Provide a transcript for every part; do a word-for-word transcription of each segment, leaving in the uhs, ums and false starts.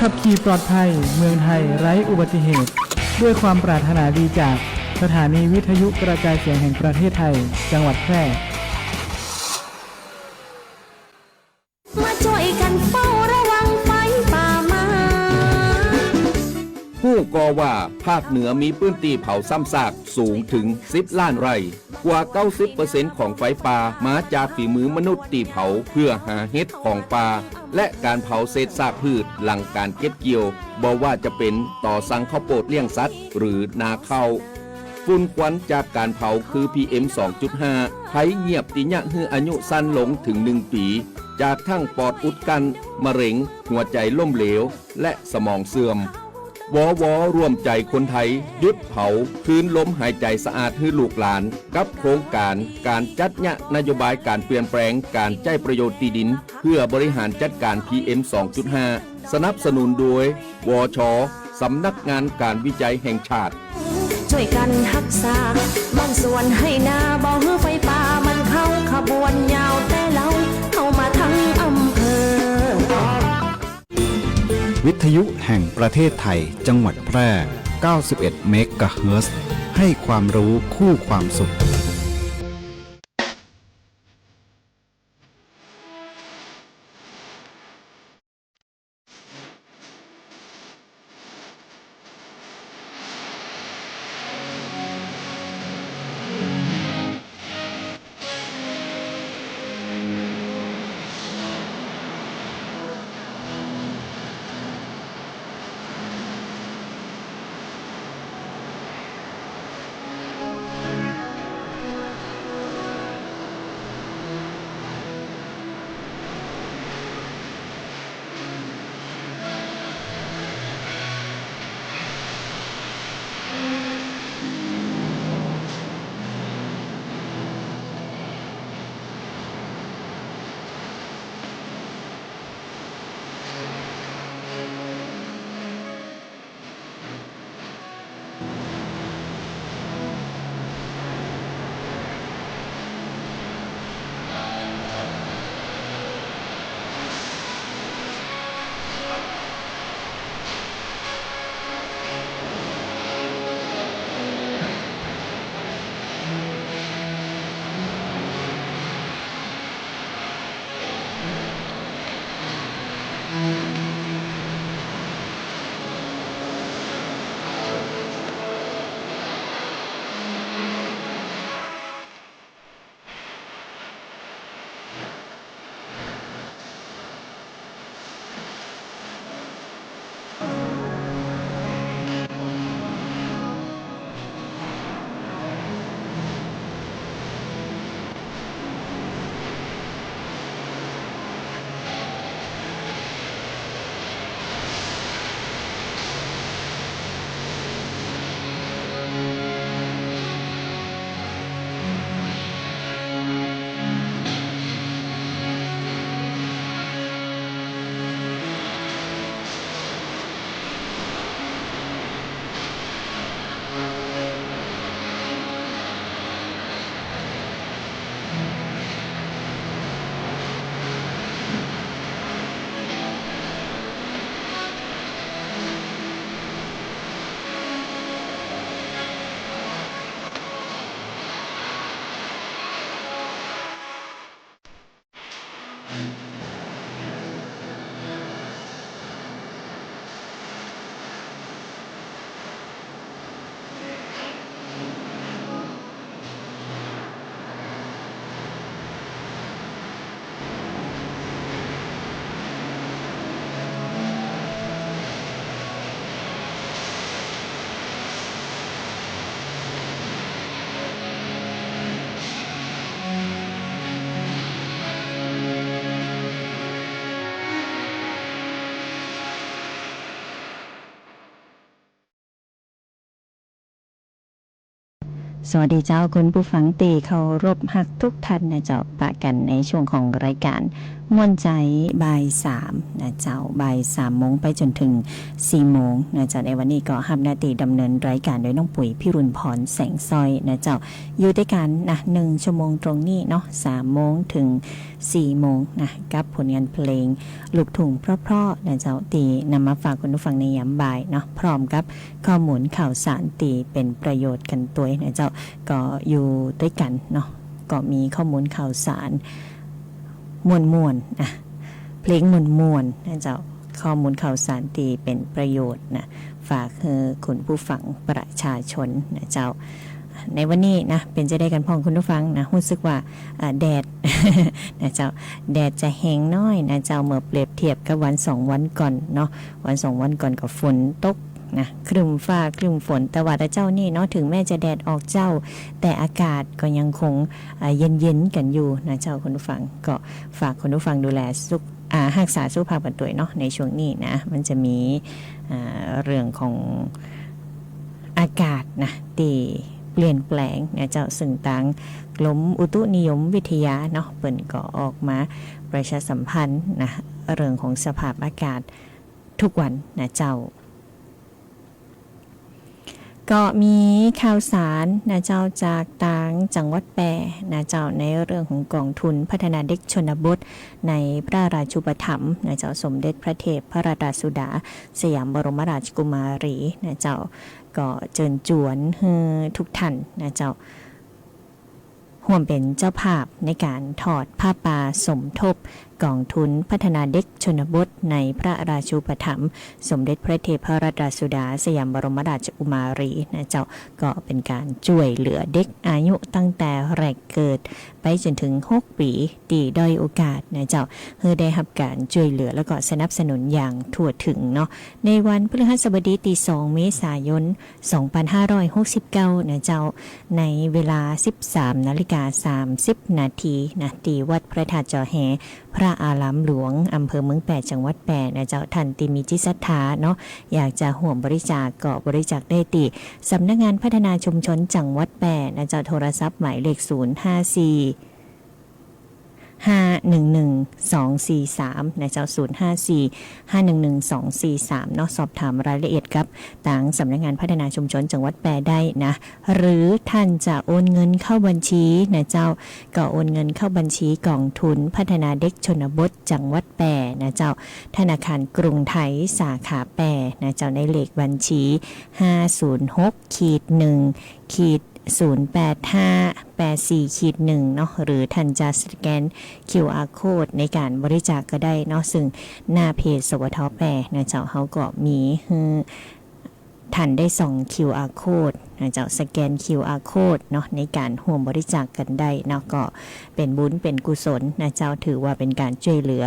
ขับขี่ปลอดภัย เมืองไทยไร้อุบัติเหตุ ด้วยความปรารถนาดีจากสถานีวิทยุกระจายเสียงแห่งประเทศไทย จังหวัดแพร่ มาจ้วยกั๋นเฝ้าระวังไฟป่ามา ฮู้ก่อว่าภาคเหนือมีพื้นตี้เผาซ้ำซากสูงเถิงสิบล้านไร่ กว่าเก้าสิบเปอร์เซ็นต์ของไฟป่ามาจากฝีมือมนุษย์ตี้เผาเพื่อหาเห็ดของป่า และก๋านเผาเศษซากพืชหลังก๋านเก็บเกี่ยว บ่ว่าจะเป๋นต่อสั่งข้าวโปดเลี้ยงสัตว์หรือนาข้าว ฝุ่นควันจากก๋านเผาคือ พีเอ็ม สองจุดห้า ภัยเยียบตี้เยียะหื้ออายุสั้นลงเถิงหนึ่งปี๋ จากทั้งปอดอุดกั้น มะเร็ง หัวใจ๋ล้มเหลว และสมองเสื่อม วว ร่วมใจ๋คนไทย หยุดเผา คืนลมหายใจ๋สะอาดหื้อลูกหลาน กับโครงก๋านก๋านจัดเยียะนโยบายก๋านเปลี่ยนแปลงก๋านใจ๊ประโยชน์ตี้ดิน เพื่อบริหารจัดก๋าน พีเอ็ม สองจุดห้า สนับสนุนโดย วช สำนักงานก๋านวิจัยแห่งชาติ จ้วยกั๋นฮักษาบ้านสวนไฮ่นา บ่หื้อไฟป่ามันเข้าขบวนยาวแต่เล้า เข้ามาตึงอำเภอ วิทยุแห่งประเทศไทย จังหวัดแพร่ เก้าสิบเอ็ด เมกะเฮิรตซ์ ให้ความรู้คู่ความสุขสวัสดีเจ้า คุณผู้ฟังตี้เคารพฮักทุกท่านนะเจ้า ปะกั๋นในช่วงของรายก๋าน ม่วนใจ๋บ่ายสามนะเจ้า บ่ายสามโมงไปจ๋นเถิงสี่โมงนะเจ้า ในวันนี้ก็ฮับหน้าตี้ดำเนินรายก๋านโดยน้องปุ๋ย พิรุณพร แสงสร้อยนะเจ้า อยู่ตวยกั๋นนะ หนึ่งชั่วโมงตรงนี้เนาะ สามโมงเถิงสี่โมงนะ กับผลงานเพลงลูกทุ่งเพราะๆ นะเจ้า ตี้นำมาฝากคุณผู้ฟังในยามบ่ายเนาะ พร้อมกับข้อมูลข่าวสารตี้เป๋นประโยชน์กั๋นตวยนะเจ้า ก็อยู่ตวยกั๋นเนาะ ก็มีข้อมูลข่าวสาร ม่วนๆ นะ เพลงม่วนๆ นะเจ้า ข้อมูลข่าวสารตี้เป๋นประโยชน์นะ ฝากหื้อคุณผู้ฟังประชาชนนะเจ้า ในวันนี้นะ เป๋นจาใดกั๋นพ่องคุณผู้ฟังนะ ฮู้สึกว่า อ่า แดด นะเจ้า แดดจะแฮงน้อยนะเจ้า เมื่อเปรียบเทียบกับวันสองวันก่อนเนาะ วันสองวันก่อนก็ฝนตกนะ ครึ้มฟ้าครึ้มฝน แต่ว่าแต่เจ๊านี่เนาะ เถิงแม้จะแดดออกเจ้า แต่อากาศก็ยังคง อ่า เย็นๆ กั๋นอยู่นะเจ้าคุณผู้ฟัง ก็ฝากคุณผู้ฟังดูแลสุข อ่า ฮักษาสุขภาพกั๋นตวยเนาะ ในช่วงนี้นะ มันจะมี อ่า เรื่องของอากาศนะ ตี้เปลี่ยนแปลงนะเจ้า ซึ่งตางกรมอุตุนิยมวิทยาเนาะ เปิ้นก็ออกมาประชาสัมพันธ์นะ เรื่องของสภาพอากาศทุกวันนะเจ้า ก็มีข่าวสารนะเจ้า จากตางจังหวัดแป้นะเจ้า ในเรื่องของก๋องทุนพัฒนาเด็กชนบท ในพระราชูปถัมภ์นะเจ้า สมเด็จพระเทพรัตนราชสุดา สยามบรมราชกุมารีนะเจ้า ก็เจิญจวนหื้อทุกท่านนะเจ้า ฮ่วมเป๋นเจ้าภาพในก๋านทอดผ้าป่าสมทบก๋องทุนพัฒนาเด็กชนบทในพระราชูปถัมภ์สมเด็จพระเทพรัตนราชสุดา สยามบรมราชกุมารีนะเจ้า ก็เป๋นก๋านจ้วยเหลือเด็กอายุตั้งแต่แรกเกิดไปจ๋นเถิงหกปี๋ตี้ด้อยโอกาสนะเจ้า หื้อได้ฮับก๋านจ้วยเหลือแล้วก็สนับสนุนอย่างทั่วเถิงเนาะ ในวันพฤหัสบดีตี้สองเมษายน สองปันห้าร้อยหกสิบเก้านะเจ้า ในเวลาสิบสามนาฬิกาสามสิบนาทีนะ ตี้วัดพระธาตุจอแฮ พระอารามหลวง อำเภอเมืองแป้ จังหวัดแป้นะเจ้า ท่านตี้มีจิตศรัทธาเนาะ อยากจะฮ่วมบริจาคก็บริจาคได้ตี้สำนักงานพัฒนาชุมชนจังหวัดแป้นะเจ้า โทรศัพท์หมายเลข ศูนย์ห้าสี่ ห้าหนึ่งหนึ่งสองสี่สามนะเจ้า ศูนย์ห้าสี่ ห้าหนึ่งหนึ่งสองสี่สามเนาะ สอบถามรายละเอียดกับตางสำนักงานพัฒนาชุมชนจังหวัดแป้ได้นะ หรือท่านจะโอนเงินเข้าบัญชีนะเจ้า ก็โอนเงินเข้าบัญชีก๋องทุนพัฒนาเด็กชนบทจังหวัดแป้นะเจ้า ธนาคารกรุงไทยสาขาแป้นะเจ้า ในเลขบัญชี ห้าศูนย์หก ขีด หนึ่ง ขีด ศูนย์แปดห้า แปดสี่ ขีด หนึ่งเนาะ หรือท่านจะสแกน คิวอาร์ โค้ดในก๋านบริจาคก็ได้เนาะ ซึ่งหน้าเพจ สวท แป้นะเจ้า เฮาก็มีหื้อท่านได้ส่อง คิวอาร์ โค้ดนะเจ้า สแกน คิวอาร์ โค้ดเนาะ ในก๋านฮ่วมบริจาคกั๋นได้เนาะ ก็เป๋นบุญเป๋นกุศลนะเจ้า ถือว่าเป๋นก๋านจ้วยเหลือ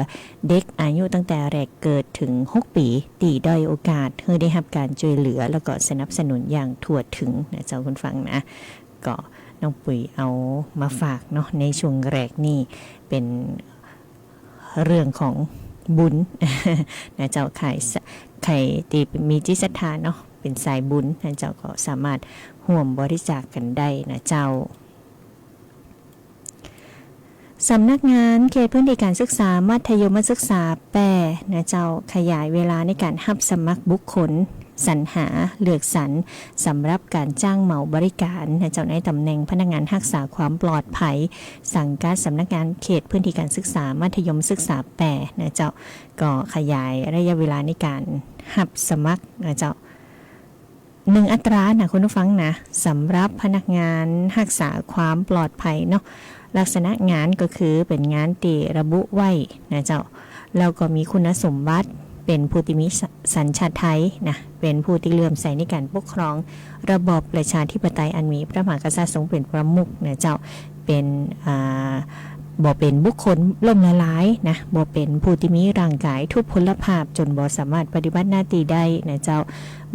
เด็กอายุตั้งแต่แรกเกิดเถิงหกปี๋ตี้ด้อยโอกาส หื้อได้ฮับก๋านจ้วยเหลือแล้วก็สนับสนุนอย่างทั่วเถิงนะเจ้าคุณฟังนะ ก็น้องปุ๋ยเอามาฝากเนาะ ในช่วงแรกนี่เป๋นเรื่องของบุญนะเจ้า ใผส- ใผตี้มีจิตศรัทธาเนาะ เป๋นสายบุญนะเจ้า ก็สามารถฮ่วมบริจาคกั๋นได้นะเจ้า สำนักงานเขตพื้นที่การศึกษามัธยมศึกษาแป้นะเจ้า ขยายเวลาในก๋านฮับสมัครบุคคลสรรหาเลือกสรร สำหรับก๋านจ้างเหมาบริก๋านนะเจ้า ในตำแหน่งพนักงานฮักษาความปลอดภัย สังกัดสำนักงานเขตพื้นที่การศึกษามัธยมศึกษาแป้นะเจ้า ก็ขยายระยะเวลาในก๋านฮับสมัครนะเจ้า หนึ่งอัตรานะคุณผู้ฟังนะ สำหรับพนักงานฮักษาความปลอดภัยเนาะ ลักษณะงานก็คือเป๋นงานตี้ระบุไว้นะเจ้า แล้วก็มีคุณสมบัติเป๋นผู้ตี้มีสัญ- สัญชาติไทยนะ เป๋นผู้ตี้เลื่อมใสในก๋านปกครองระบอบประชาธิปไตยอันมีพระมหากษัตริย์ทรงเป๋นประมุขนะเจ้า เป๋น อ่า บ่เป๋นบุคคลล้มละลายนะ บ่เป๋นผู้ตี้มีร่างก๋ายทุพพลภาพจ๋นบ่สามารถปฏิบัติหน้าตี้ได้นะเจ้า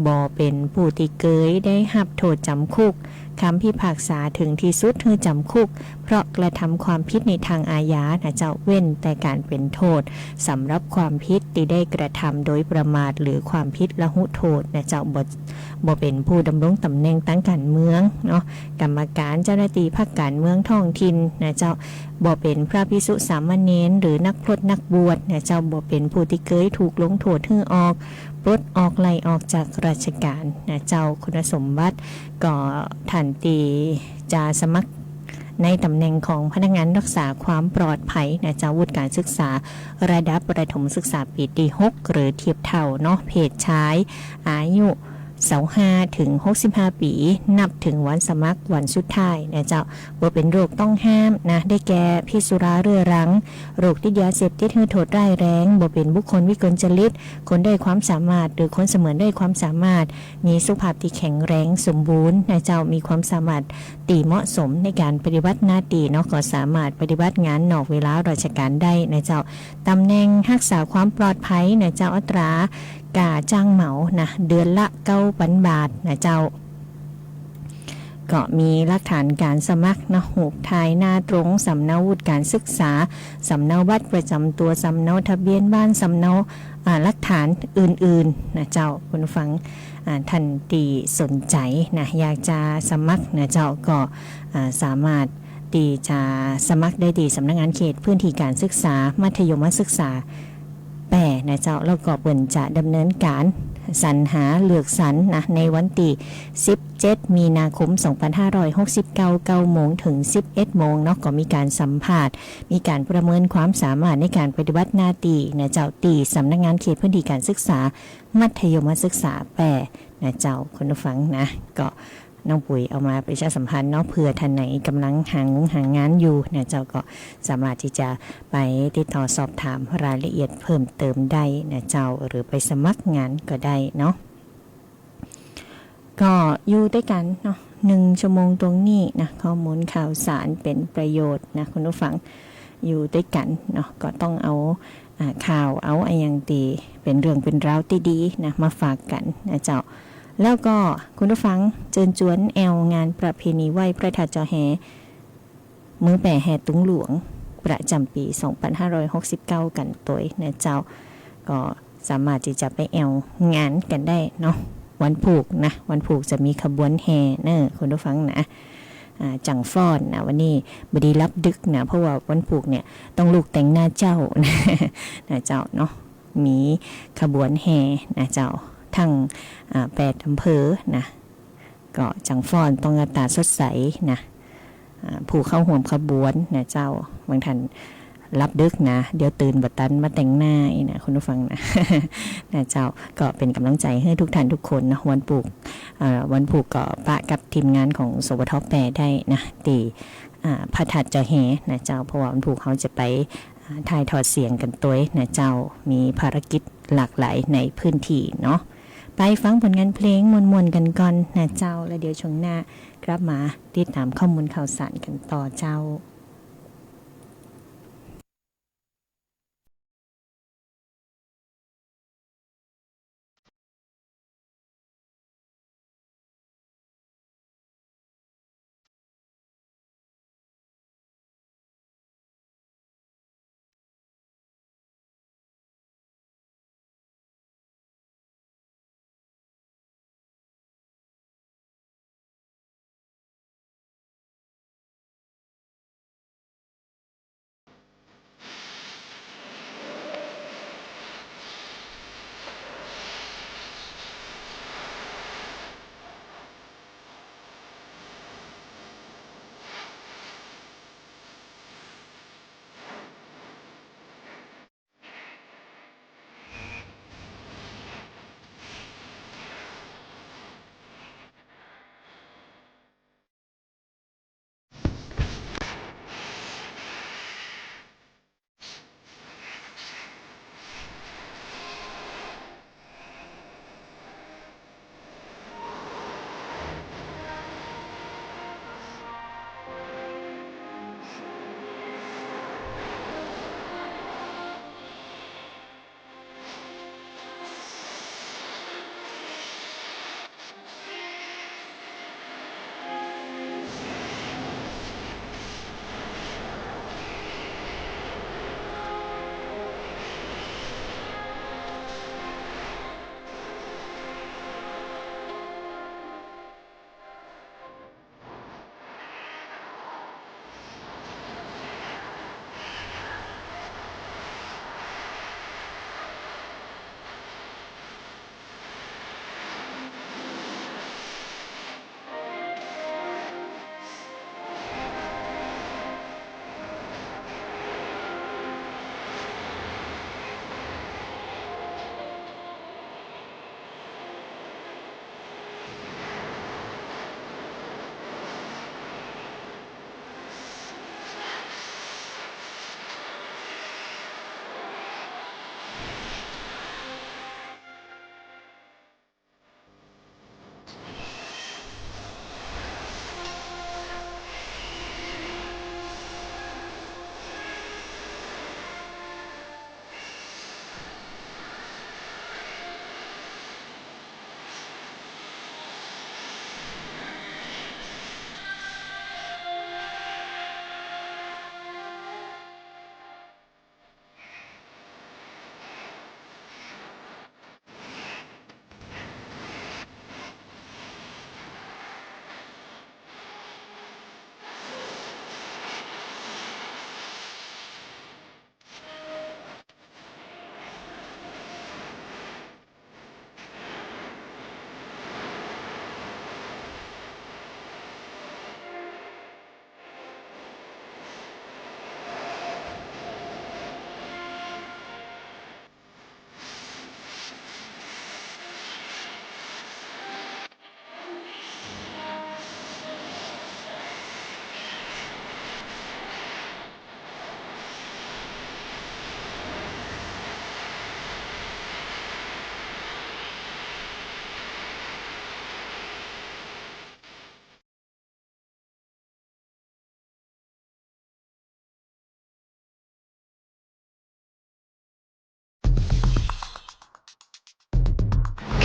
บ่เป๋นผู้ตี้เกยได้ฮับโต้ษจ๋ำคุก คำพิพากษาเถิงตี้สุดหื้อจ๋ำคุก เพราะกระทำความผิดในตางอาญานะเจ้า เว้นแต่ก๋านเป๋นโต้ษสำหรับความผิดตี้ได้กระทำโดยประมาท หรือความผิดละหุโต้ษนะเจ้า บ่ บ่เป๋นผู้ดำรงต๋ำแหน่งตางก๋านเมืองเนาะ กรรมก๋าน เจ้าหน้าตี้พรรคก๋านเมืองท้องถิ่นนะเจ้า บ่เป๋นพระภิกษุสามเณร หรือนักพรตนักบวชนะเจ้า บ่เป๋นผู้ตี้เกยถูกลงโต้ษหื้อออก ปลดออก ไล่ออกจากราชก๋านนะเจ้า คุณสมบัติก็ต้านตี้จะสมัครในต๋ำแหน่งของพนักงานรักษาความปลอดภัยนะเจ้า วุฒิก๋านศึกษาระดับประถมศึกษาปี๋ตี้หก หรือเทียบเท่าเนาะ เพศชาย อายุ ซาวห้าเถิงหกสิบห้าปี๋ นับเถิงวันสมัครวันสุดท้ายนะเจ้า บ่เป๋นโรคต้องห้ามนะ ได้แก่ พิษสุราเรื้อรัง โรคติดยาเสพติดหื้อโทษร้ายแรง บ่เป๋นบุคคลวิกลจริต คนด้อยความสามารถ หรือคนเสมือนด้อยความสามารถ มีสุขภาพตี้แข็งแรงสมบูรณ์นะเจ้า มีความสามารถตี้เหมาะสมในก๋านปฏิบัติหน้าตี้เนาะ ก็สามารถปฏิบัติงานนอกเวลาราชก๋านได้นะเจ้า ต๋ำแหน่งฮักษาความปลอดภัยนะเจ้า อัตราก่าจ้างเหมานะ เดือนละเก้าปันบาทนะเจ้า ก็มีหลักฐานก๋านสมัครเนาะ รูปถ่ายหน้าตรง สำเนาวุฒิก๋านศึกษา สำเนาบัตรประจ๋ำตั๋ว สำเนาทะเบียนบ้าน สำเนา อ่า หลักฐานอื่นๆ นะเจ้า คุณผู้ฟัง อ่า ต้านตี้สนใจ๋นะ อยากจะสมัครนะเจ้า ก็ อ่า สามารถตี้จะสมัครได้ตี้สำนักงานเขตพื้นที่ก๋านศึกษา มัธยมศึกษา แป้นะเจ้า แล้วก็เปิ้นจะดำเนินก๋านสรรหาเลือกสรรนะ ในวันตี้สิบเจ็ด มีนาคม สองพันห้าร้อยหกสิบเก้า เก้าโมงเถิงสิบเอ็ดโมงเนาะ ก็มีก๋านสัมภาษณ์ มีก๋านประเมินความสามารถในก๋านปฏิบัติหน้าตี้นะเจ้า ตี้สำนักงานเขตพื้นที่ก๋านศึกษา มัธยมศึกษาแป้นะเจ้า คุณผู้ฟังนะ ก็ น้องปุ๋ยเอามาประชาสัมพันธ์เนาะ เผื่อท่านไหนก่ำลังหางงหางานอยู่นะเจ้า ก็สามารถตี้จะไปติดต่อสอบถามรายละเอียดเพิ่มเติมได้นะเจ้า หรือไปสมัครงานก็ได้เนาะ ก็อยู่ตวยกั๋นเนาะ นึ่งชั่วโมงตรงนี้นะ ข้อมูลข่าวสารเป๋นประโยชน์นะ คุณผู้ฟัง อยู่ตวยกั๋นเนาะ ก็ต้องเอา อ่า ข่าว เอาอะหยังตี้เป๋นเรื่องเป๋นราวตี้ดีนะ มาฝากกั๋นนะเจ้า แล้วก็คุณผู้ฟังเจิญจวนแอ่วงานประเพณีไหว้พระธาตุจอแฮ เมืองแป้แห่ตุงหลวง ประจ๋ำปี๋ สองพันห้าร้อยหกสิบเก้า กั๋นตวยนะเจ้า ก็สามารถตี้จะไปแอ่วงานกั๋นได้เนาะ วันพูกนะ วันพูกจะมีขบวนแห่เน่อ คุณผู้ฟังนะ อ่า จั่งฟ้อนนะ วันนี้บ่ดีลับดึกนะ เพราะว่าวันพูกเนี่ยต้องลุกแต่งหน้าเจ๊า นะเจ้าเนาะ มีขบวนแห่นะเจ้า ตึง อ่า แปดอำเภอนะ ก็จั่งฟ้อนต้องหน้าต๋าสดใสนะ อ่า ผู้เข้าฮ่วมขบวนนะเจ้า บางท่านลับดึกนะ เดี๋ยวตื่นบ่ตันมาแต่งหน้าอีกนะ คุณผู้ฟังนะ นะเจ้า ก็เป๋นก่ำลังใจ๋หื้อทุกท่านทุกคนนะ วันพูก อ่า วันพูกก็ปะกับทีมงานของ สวท แป้ได้นะ ตี้ อ่า พระธาตุจอแฮนะเจ้า เพราะว่าวันพูกเฮาจะไป อ่า ถ่ายทอดเสียงกั๋นตวยนะเจ้า มีภารกิจหลากหลายในพื้นที่เนาะ ไปฟังผลงานเพลงม่วนๆ กั๋นก่อนนะเจ้า แล้วเดี๋ยวช่วงหน้ากลับมาติดต๋ามข้อมูลข่าวสารกั๋นต่อเจ้า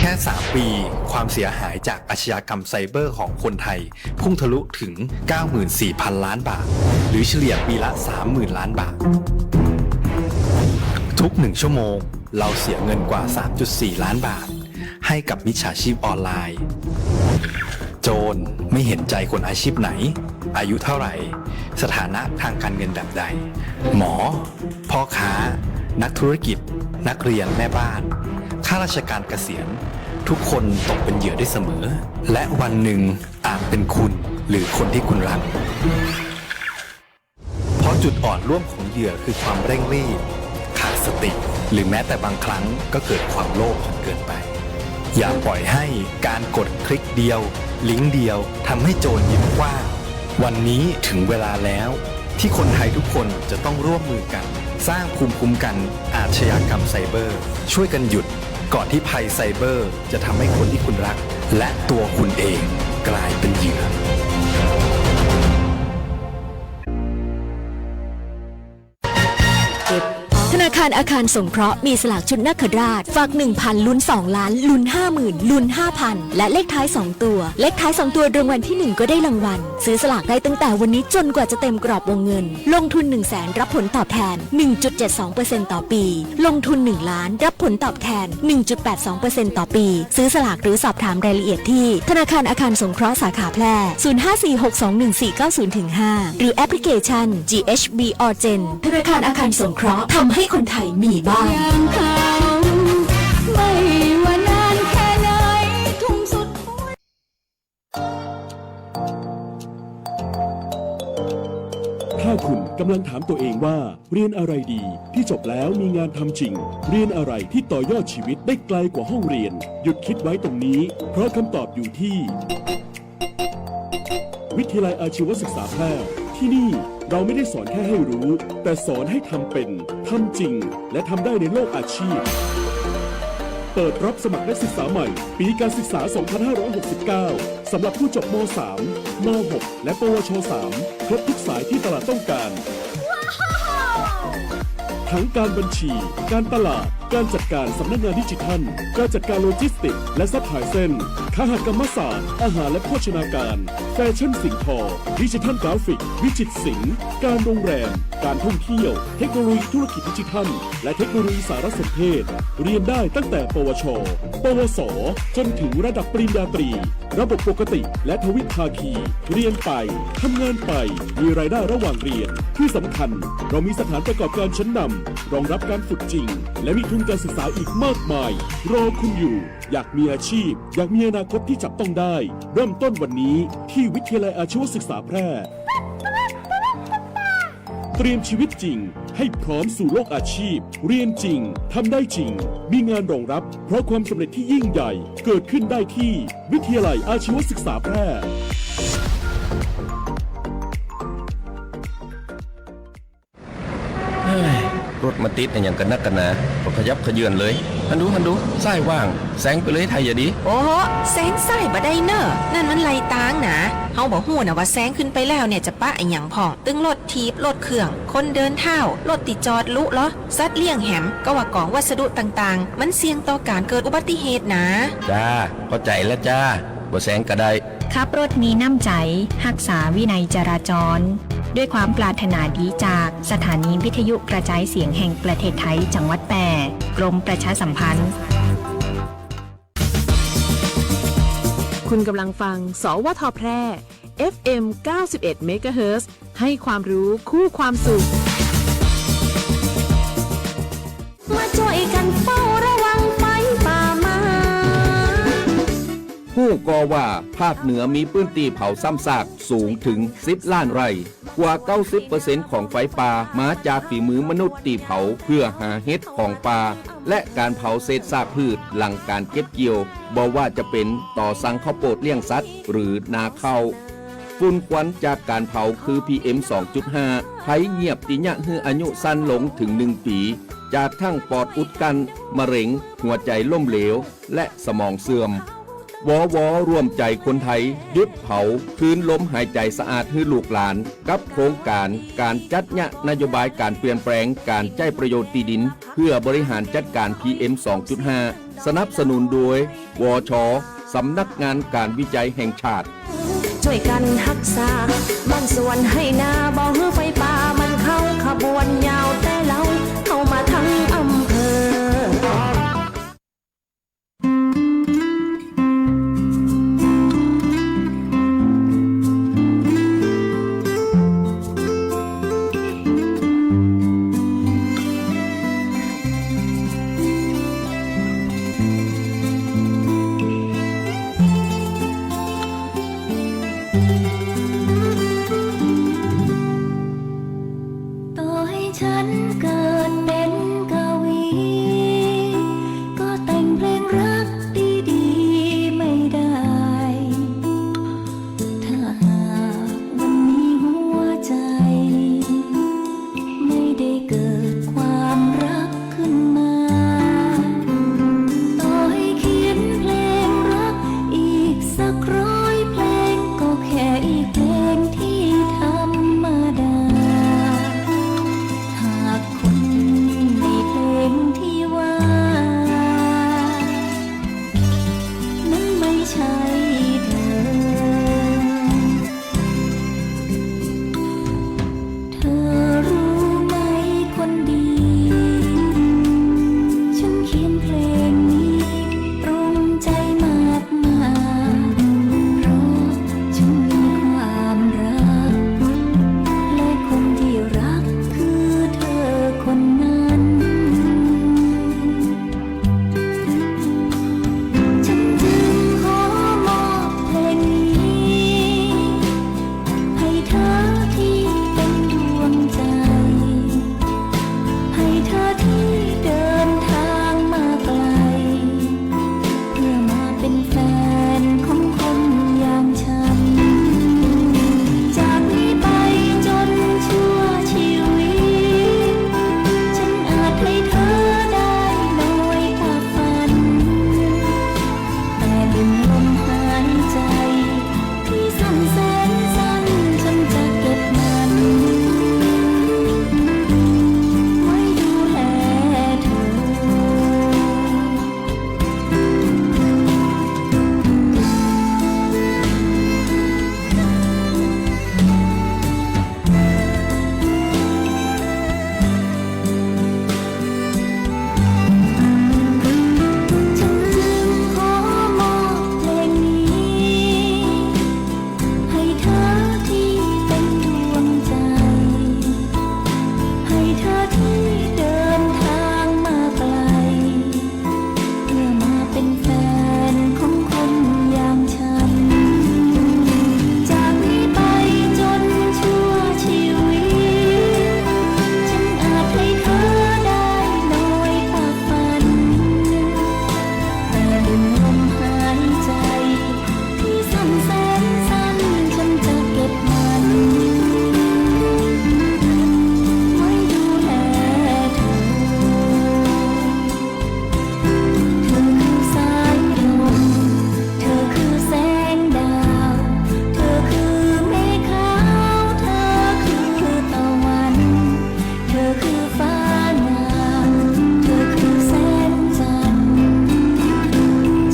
แค่สามปี ความเสียหายจากอาชญากรรมไซเบอร์ของคนไทย พุ่งทะลุถึง เก้าหมื่นสี่พันล้านบาท หรือเฉลี่ยปีละ สามหมื่นล้านบาท ทุกหนึ่งชั่วโมง เราเสียเงินกว่า สามจุดสี่ล้านบาท ให้กับมิจฉาชีพออนไลน์ โจรไม่เห็นใจคนอาชีพไหน อายุเท่าไหร่ สถานะทางการเงินแบบใด หมอ พ่อค้า นักธุรกิจ นักเรียน แม่บ้าน ข้าราชการเกษียณ ทุกคนตกเป็นเหยื่อได้เสมอ และวันหนึ่งอาจเป็นคุณหรือคนที่คุณรัก เพราะจุดอ่อนร่วมของเหยื่อคือความเร่งรีบ ขาดสติ หรือแม้แต่บางครั้งก็เกิดความโลภจนเกินไป อย่าปล่อยให้การกดคลิกเดียว ลิงก์เดียวทำให้โจรยิ้มกว้าง วันนี้ถึงเวลาแล้ว ที่คนไทยทุกคนจะต้องร่วมมือกัน สร้างภูมิคุ้มกันอาชญากรรมไซเบอร์ ช่วยกันหยุดก่อนที่ภัยไซเบอร์จะทำให้คนที่คุณรัก และตัวคุณเองกลายเป็นเหยื่อ ธนาคารอาคารสงเคราะห์มีสลากชุดนาคราช ฝาก หนึ่งพัน ลุ้น สองล้าน ลุ้น ห้าหมื่น ลุ้น ห้าพัน และเลขท้าย สอง ตัว เลขท้าย สอง ตัวรางวัลที่ หนึ่ง ก็ได้รางวัล ซื้อสลากได้ตั้งแต่วันนี้จนกว่าจะเต็มกรอบวงเงิน ลงทุน หนึ่งแสน รับผลตอบแทน หนึ่งจุดเจ็ดสองเปอร์เซ็นต์ ต่อปี ลงทุน หนึ่งล้าน รับผลตอบแทน หนึ่งจุดแปดสองเปอร์เซ็นต์ ต่อปี ซื้อสลากหรือสอบถามรายละเอียดที่ธนาคารอาคารสงเคราะห์สาขาแพร่ ศูนย์ห้าสี่หกสองหนึ่งสี่เก้าศูนย์ห้า หรือแอปพลิเคชัน จี เอช บี ออเจน ธนาคารอาคารสงเคราะห์ ทำให้คนไทยมีบ้าน อย่างเขา ไม่ว่านานแค่ไหน ทุ่มสุดหัว ถ้าคุณกำลังถามตัวเองว่า เรียนอะไรดีที่จบแล้วมีงานทำจริง เรียนอะไรที่ต่อยอดชีวิตได้ไกลกว่าห้องเรียน หยุดคิดไว้ตรงนี้ เพราะคำตอบอยู่ที่ วิทยาลัยอาชีวศึกษาแพร่ ที่นี่เราไม่ได้สอนแค่ให้รู้ แต่สอนให้ทำเป็น ทำจริง และทำได้ในโลกอาชีพ เปิดรับสมัครนักศึกษาใหม่ ปีการศึกษา สองพันห้าร้อยหกสิบเก้า สำหรับผู้จบ ม.สาม ม.หก และ ปวช สาม ครบทุกสายที่ตลาดต้องการ ทั้งการบัญชี การตลาด การจัดการสำนักงานดิจิทัล การจัดการโลจิสติกส์และซัพพลายเชน คหกรรมศาสตร์ อาหารและโภชนาการ แฟชั่นสิ่งทอ ดิจิทัลกราฟิก วิจิตรศิลป์ การโรงแรม การท่องเที่ยว เทคโนโลยีธุรกิจดิจิทัล และเทคโนโลยีสารสนเทศ เรียนได้ตั้งแต่ ปวช ปวส จนถึงระดับปริญญาตรี ระบบปกติ และทวิภาคี เรียนไป ทำงานไป มีรายได้ระหว่างเรียน ที่สำคัญ เรามีสถานประกอบการชั้นนำ รองรับการฝึกจริง และมีทุนการศึกษาอีกมากมาย รอคุณอยู่ อยากมีอาชีพ อยากมีอนาคตที่จับต้องได้ เริ่มต้นวันนี้ ที่วิทยาลัยอาชีวศึกษาแพร่ เตรียมชีวิตจริง ให้พร้อมสู่โลกอาชีพ เรียนจริง ทำได้จริง มีงานรองรับ เพราะความสำเร็จที่ยิ่งใหญ่ เกิดขึ้นได้ที่วิทยาลัยอาชีวศึกษาแพร่ เฮ้ย รถมาติดอะหยังกั๋นนักกั๋นหนา บ่ขยับเขยื้อนเลย หันดู หันดู ซ้ายว่าง แซงไปเลยไทยอะดี โอ้โห แซงซ้ายบ่ได้เน่อ นั่นมันไหลตางหนา เฮาบ่ฮู้น่ะว่าแซงขึ้นไปแล้วเนี่ยจะปะอะหยังพ่อง ตึงรถถีบ รถเครื่อง คนเดินเท้า รถตี้จอดลุเลาะ สัตว์เลี้ยงแหม ก็ว่ากองวัสดุต่างๆ มันเสี่ยงต่อก๋านเกิดอุบัติเหตุหนา จ้า เข้าใจ๋แล้วจ้า บ่แซงก็ได้ ขับรถมีน้ำใจ๋ ฮักษาวินัยจราจร ด้วยความปรารถนาดีจากสถานีวิทยุกระจายเสียงแห่งประเทศไทย จังหวัดแป้ กรมประชาสัมพันธ์ คุณกำลังฟัง สวท แพร่ เอฟเอ็ม เก้าสิบเอ็ด เมกะเฮิรตซ์ ให้ความรู้คู่ความสุข มาจ้อยกั๋นเฝ้าระวังไฟป่ามา ฮู้ก่อว่าภาคเหนือมีพื้นตี้เผาซ้ำซากสูงเถิงสิบล้านไร่ กว่าเก้าสิบเปอร์เซ็นต์ของไฟป่ามาจากฝีมือมนุษย์ตี้เผาเพื่อหาเห็ดของป่า และก๋านเผาเศษซากพืชหลังก๋านเก็บเกี่ยว บ่ว่าจะเป๋นต่อสั่งข้าวโปดเลี้ยงสัตว์ หรือนาข้าว ฝุ่นควันจากก๋านเผาคือ พีเอ็ม สองจุดห้า ภัยเยียบตี้เยียะหื้ออายุสั้นลงเถิงหนึ่งปี๋ จากทั้งปอดอุดกั้น มะเร็ง หัวใจ๋ล้มเหลว และสมองเสื่อม วว ร่วมใจ๋คนไทย หยุดเผา คืนลมหายใจ๋สะอาดหื้อลูกหลาน กับโครงก๋านก๋านจัดเยียะนโยบายก๋านเปลี่ยนแปลงก๋านใจ๊ประโยชน์ตี้ดิน เพื่อบริหารจัดก๋าน พีเอ็ม สองจุดห้า สนับสนุนโดย วช สำนักงานก๋านวิจัยแห่งชาติ จ้วยกั๋นฮักษาบ้านสวนไฮ่นา บ่หื้อไฟป่ามันเข้า ขบวนยาวแต่เลา เข้ามาตึงอำเภอ ต่อให้ฉันเกิดเป็นกวี ก็แต่งเพลงรักดีๆ ไม่ได้ ถ้าหากวันนี้หัวใจ ไม่ได้เกิดความรักขึ้นมา ต่อให้เขียนเพลงรักอีกสักร้อยเพลง ก็แค่อีกเพลงที่ธรรมดา หากคนในเพลงที่ว่า นั้นไม่ใช่เธอ เธอรู้ไหมคนดี ฉันเขียนเพลงนี้ตรงใจมากๆ เพราะฉันมีความรัก และคนที่รักคือเธอคนนั้น ฉันจึงขอมอบเพลงนี้ ให้เธอที่เป็นดวงใจ ให้เธอที่เดินทางมาไกล เพื่อมาเป็นแฟนของคนอย่างฉัน จากนี้ไปจนชั่วชีวิต ฉันอาจให้เธอได้น้อยกว่าฝัน แต่หนึ่งลมหายใจที่สั้นแสนสั้น ฉันจะเก็บมันไว้ดูแลเธอ ฉันจึงขอมอบเพลงนี้ ให้เธอที่เป็นดวงใจ ให้เธอที่เดินทางมาไกล เพื่อมาเป็นแฟนของคนอย่างฉัน จากนี้ไปจนชั่วชีวิต ฉันอาจให้เธอได้น้อยกว่าฝัน แต่หนึ่งลมหายใจ ที่สั้นแสนสั้น ฉันจะเก็บมันไว้ดูแลเธอ เธอคือสายลม เธอคือแสงดาว เธอคือเมฆขาว เธอคือตะวัน เธอคือฟ้างาม เธอคือแสงจันทร์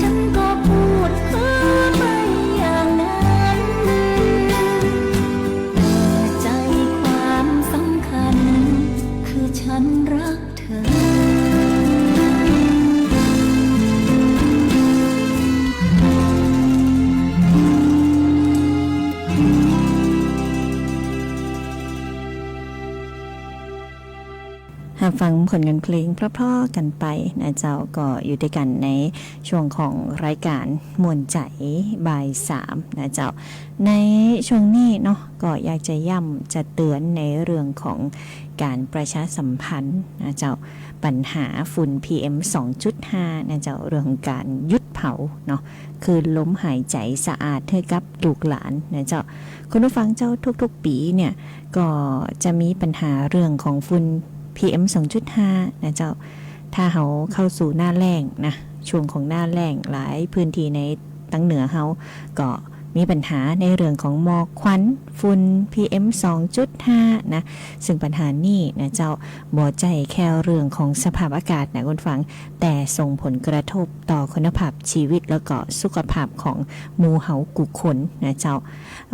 ฉันก็พูดเพ้อไปอย่างนั้น แต่ใจความสำคัญคือฉันรักเธอ ฮับฟังผลงานเพลงเพราะๆ กั๋นไปนะเจ้า ก็อยู่ตวยกั๋นในช่วงของรายก๋านม่วนใจ๋บ่ายสามนะเจ้า ในช่วงนี้เนาะ ก็อยากจะย้ำจะเตือนในเรื่องของก๋านประชาสัมพันธ์นะเจ้า ปัญหาฝุ่น พีเอ็ม สองจุดห้านะเจ้า เรื่องของก๋านหยุดเผาเนาะ คืนลมหายใจ๋สะอาดหื้อกับลูกหลานนะเจ้า คุณผู้ฟังเจ้า ทุกๆ ปี๋เนี่ย ก็จะมีปัญหาเรื่องของฝุ่น พีเอ็ม สองจุดห้านะเจ้า ถ้าเฮาเข้าสู่หน้าแล้งนะ ช่วงของหน้าแล้ง หลายพื้นที่ใน ตังเหนือเฮาก็มีปัญหาในเรื่องของหมอกควัน ฝุ่น พีเอ็ม สองจุดห้า นะ ซึ่งปัญหานี้นะเจ้า บ่ใจ้แค่เรื่องของสภาพอากาศนะคุณฟัง แต่ส่งผลกระทบต่อคุณภาพชีวิตแล้วก็สุขภาพของหมู่เฮากู้คนนะเจ้า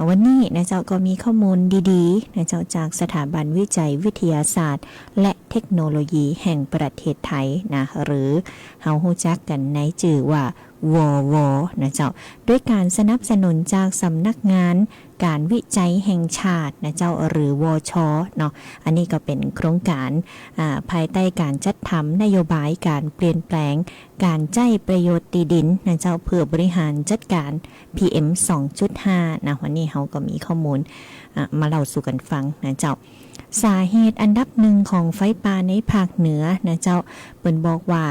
วันนี้นะเจ้าก็มีข้อมูลดีๆ นะเจ้า จากสถาบันวิจัยวิทยาศาสตร์ และเทคโนโลยีแห่งประเทศไทยนะ หรือเฮาฮู้จักกั๋นในจื้อว่า วว นะเจ้า ด้วยการสนับสนุนจากสำนักงานการวิจัยแห่งชาตินะเจ้า หรือ วช เนาะ อันนี้ก็เป๋นโครงการ อ่า ภายใต้การจัดทำนโยบายการเปลี่ยนแปลงการใจ๊ประโยชน์ตี้ดินนะเจ้า เพื่อบริหารจัดการ พีเอ็ม สองจุดห้า นะ วันนี้เฮาก็มีข้อมูล อ่า มาเล่าสู่กั๋นฟังนะเจ้า สาเหตุอันดับหนึ่งของไฟป่าในภาคเหนือนะเจ้า เปิ้นบอกว่า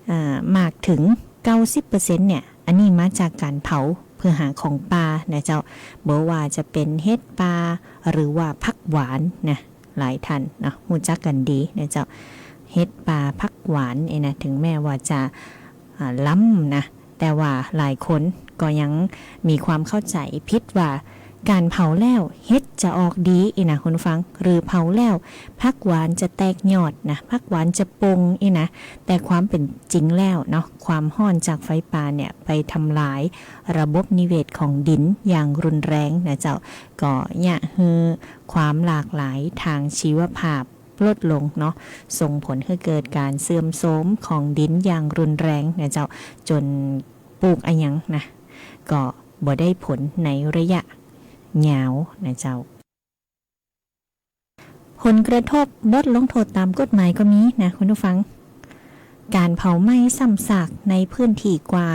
อ่า มากเถิง เก้าสิบเปอร์เซ็นต์ เนี่ย อันนี้มาจากการเผาเพื่อหาของป่านะเจ้า บ่ว่าจะเป๋นเห็ดป่า หรือว่าผักหวานนะ หลายท่านเนาะ ฮู้จักกั๋นดีนะเจ้า เห็ดป่าผักหวานเอ้ยนะ ถึงแม้ว่าจะ อ่า ล้ำนะ แต่ว่าหลายคนก็ยังมีความเข้าใจ๋ผิดว่า ก๋านเผาแล้วเห็ดจะออกดีอี้นะคุณฟัง หรือเผาแล้วผักหวานจะแตกยอดนะ ผักหวานจะป่งอี้นะ แต่ความเป๋นจริงแล้วเนาะ ความฮ้อนจากไฟป่าเนี่ยไปทำลายระบบนิเวศของดินอย่างรุนแรงนะเจ้า ก็เยียะหื้อความหลากหลายทางชีวภาพลดลงเนาะ ส่งผลหื้อเกิดก๋านเสื่อมโทรมของดินอย่างรุนแรงนะเจ้า จ๋นปลูกอะหยังนะ ก็บ่ได้ผลในระยะยาวนะเจ้า ผลกระทบบทลงโทษต๋ามกฎหมายก็มีนะคุณผู้ฟัง ก๋านเผาไหม้ซ้ำซากในพื้นที่กว่า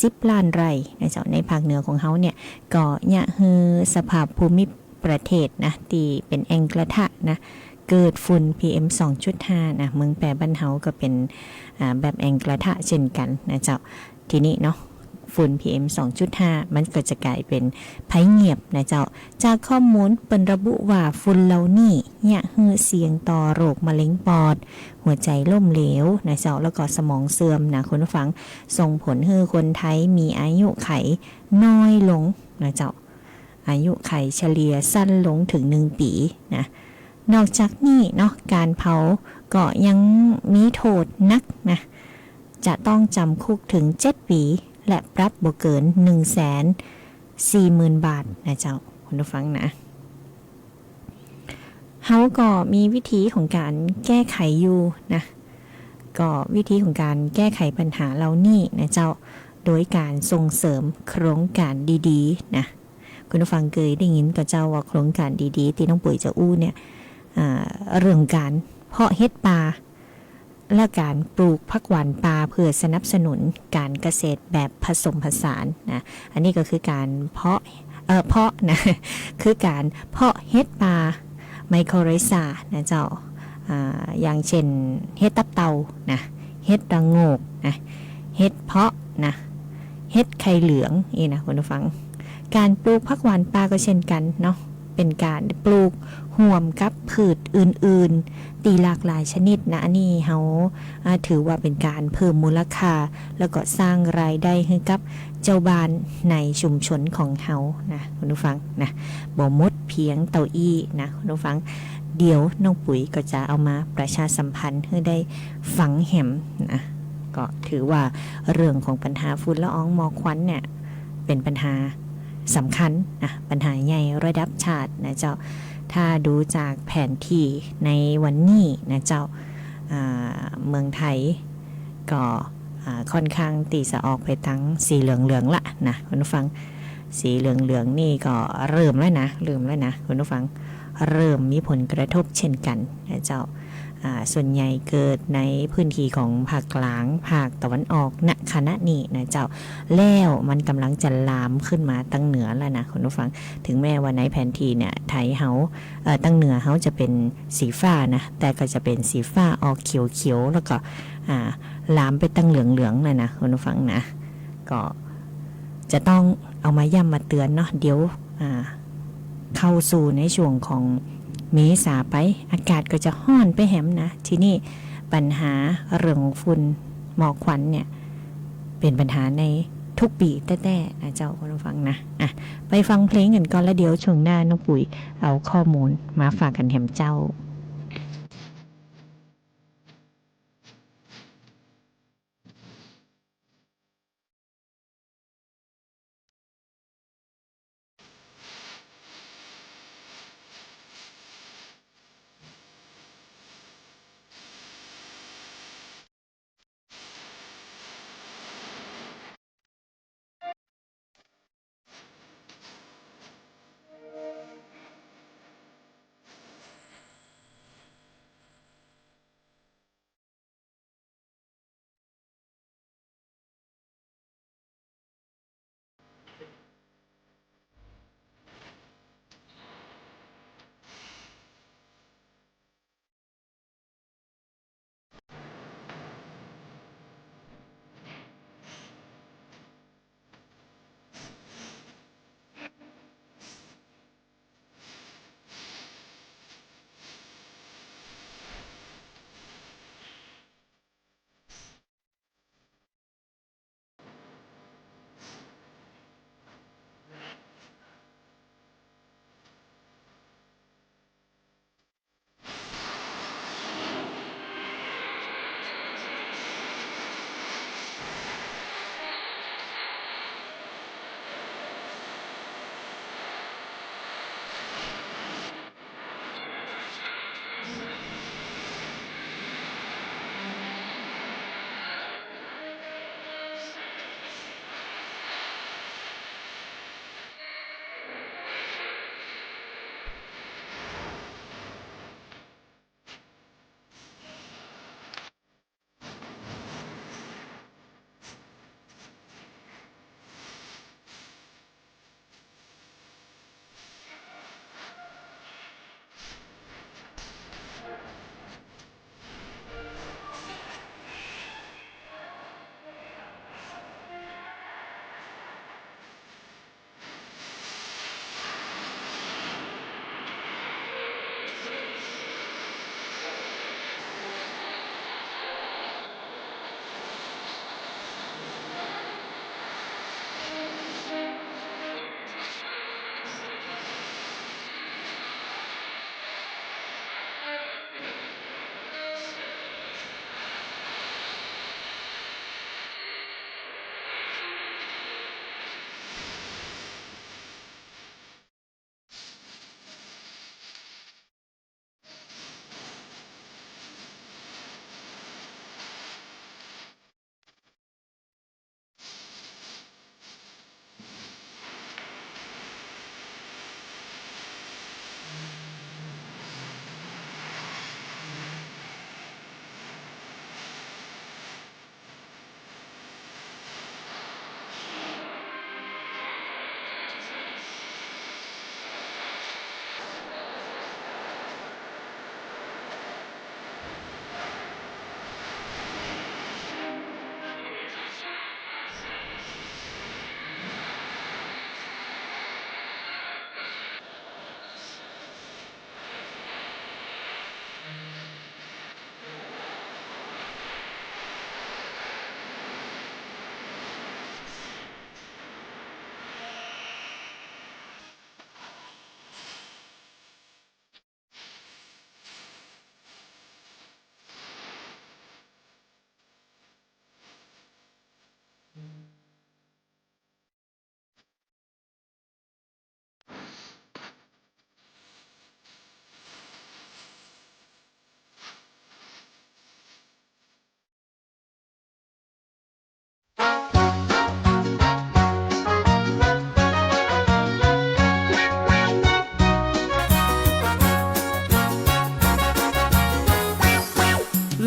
สิบล้านไร่นะเจ้า ในภาคเหนือของเฮาเนี่ย ก็เยียะหื้อสภาพภูมิประเทศนะ ตี้เป๋นแอ่งกระทะนะ เกิดฝุ่น พีเอ็ม สองจุดห้า นะ เมืองแป้บ้านเฮาก็เป๋น อ่า แบบแอ่งกระทะเช่นกั๋นนะเจ้า ทีนี้เนาะ ฝุ่น พีเอ็ม สองจุดห้า มันก็จะก๋ายเป๋นภัยเงียบนะเจ้า จากข้อมูลเปิ้นระบุว่าฝุ่นเหล่านี้เยียะหื้อเสี่ยงต่อโรคมะเร็งปอด หัวใจ๋ล้มเหลวนะเจ้า แล้วก็สมองเสื่อมนะคุณผู้ฟัง ส่งผลหื้อคนไทยมีอายุขัยน้อยลงนะเจ้า อายุขัยเฉลี่ยสั้นลงเถิงหนึ่งปี๋นะ นอกจากนี้เนาะ ก๋านเผาก็ยังมีโทษหนักนะ จะต้องจ๋ำคุกเถิงเจ็ดปี๋ และปรับบ่เกินหนึ่งแสนสี่หมื่นบาทนะเจ้า คุณผู้ฟังนะ เฮาก็มีวิธีของก๋านแก้ไขอยู่นะ ก็วิธีของก๋านแก้ไขปัญหาเหล่านี้นะเจ้า โดยก๋านส่งเสริมโครงก๋านดีๆ นะ คุณผู้ฟังเกยได้ยินก่อเจ้าว่าโครงก๋านดีๆ ตี้น้องปุ๋ยจะอู้เนี่ย อ่า เรื่องก๋านเพาะเห็ดป่า และก๋านปลูกผักหวานป่าเพื่อสนับสนุนก๋านเกษตรแบบผสมผสานนะ อันนี้ก็คือก๋านเพาะ เอ่อ เพาะนะ คือก๋านเพาะเห็ดป่า ไมโครไรซานะเจ้า อ่า อย่างเช่น เห็ดตับเต่านะ เห็ดระโงกนะ เห็ดเพาะนะ เห็ดไข่เหลืองอี้นะคุณผู้ฟัง ก๋านปลูกผักหวานป่าก็เช่นกั๋นเนาะ เป๋นก๋านปลูกฮ่วมกับพืชอื่นๆ ตี้หลากหลายชนิดนะ อันนี้เฮา อ่า ถือว่าเป๋นก๋านเพิ่มมูลค่า แล้วก็สร้างรายได้หื้อกับเจ้าบ้านในชุมชนของเฮานะคุณผู้ฟังนะ บ่หมดเพียงเต้าอี้นะคุณผู้ฟัง เดี๋ยวน้องปุ๋ยก็จะเอามาประชาสัมพันธ์หื้อได้ฟังแหมนะ ก็ถือว่าเรื่องของปัญหาฝุ่นละอองหมอกควันเนี่ย เป๋นปัญหาสำคัญนะ ปัญหาใหญ่ระดับชาตินะเจ้า ถ้าดูจากแผนที่ในวันนี้นะเจ้า อ่า เมืองไทยก็ อ่า ค่อนข้างตี้จะออกไปตางสีเหลืองๆ ละนะคุณผู้ฟัง สีเหลืองๆ นี่ก็เริ่มแล้วนะ เริ่มแล้วนะคุณผู้ฟัง เริ่มมีผลกระทบเช่นกั๋นนะเจ้า อ่า ส่วนใหญ่เกิดในพื้นที่ของภาคกลาง ภาคตะวันออก ณ ขณะนี้นะเจ้า แล้วมันก่ำลังจะลามขึ้นมาตางเหนือแล้วนะคุณผู้ฟัง ถึงแม้ว่าในแผนที่เนี่ย ไทยเฮา เอ่อ ตางเหนือเฮาจะเป๋นสีฟ้านะ แต่ก็จะเป๋นสีฟ้าออกเขียวๆ แล้วก็ อ่า ลามไปตางเหลืองๆ น่ะนะคุณผู้ฟังนะ ก็จะต้องเอามาย้ำมาเตือนเนาะ เดี๋ยว อ่า เข้าสู่ในช่วงของเมษาไป อากาศก็จะฮ้อนไปแหมนะ ทีนี้ปัญหาเรื่องของฝุ่นหมอกควันเนี่ย เป๋นปัญหาใน ทุกปีแต๊ๆ นะเจ้า คุณผู้ฟังนะ อ่ะ ไปฟังเพลงกั๋นก่อน แล้วเดี๋ยวช่วงหน้าน้องปุ๋ยเอาข้อมูลมาฝากกั๋นแหมเจ้า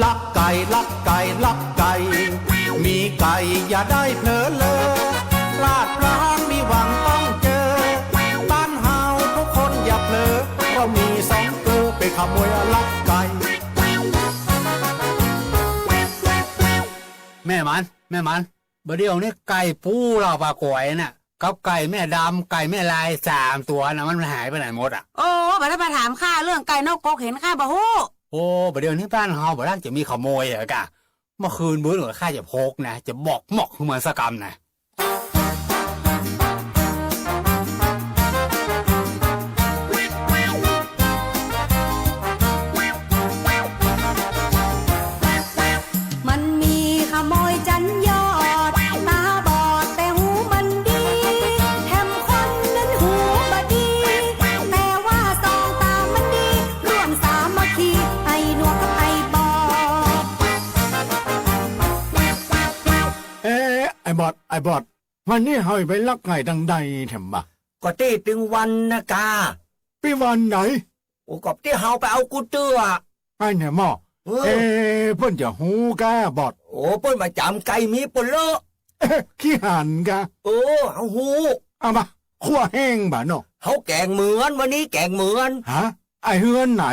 ลักไก่ ลักไก่ ลักไก่ มีไก่อย่าได้เผลอเลอ พลาดพลั้งมีหวังต้องเจอ บ้านเฮาทุกคนอย่าเผลอ เรามีสองเกลอ ไปขโมยลักไก่ แม่มัน แม่มัน บ่าเดี่ยวนี้ไก่ปู๋ลาวป่ากวยน่ะ กับไก่แม่ดำ ไก่แม่ลาย สามตั๋วน่ะ มันหายไปไหนหมดอะ โอ้ บ่าได้มาถามข้าเรื่องไก่นอกกก เห็นข้าบ่ฮู้ โอ้ บ่าเดี่ยวนี้บ้านเฮาบ่าได้จะมีขโมยเหรอกะ เมื่อคืนมื้อหนึ่งข้าจะพกนะ จะบอกหมอกหื้อมันสักกำนะ บอด วันนี้เฮาไปลักไก่ตังใดแถมบ่า ก็ตี้ตึงวันนะก้า ปี้วันไหน โอ้ ก็ตี้เฮาไปเอากู้เตื้อ ไอ้เนี่ยหม้อ เออ เอ๊ะ เปิ้นจะฮู้ก้าบอด โอ้ เปิ้นบ่าจ๋ำไก่มีเปิ้นเลอะ เอ๊ะ ขี้หันก้า เออ เฮาฮู้ เอามา คั่วแห้งบ่าเนาะ เฮาแก๋งเหมือน วันนี้แก๋งเหมือน ฮะ ไอ้เฮือนไหน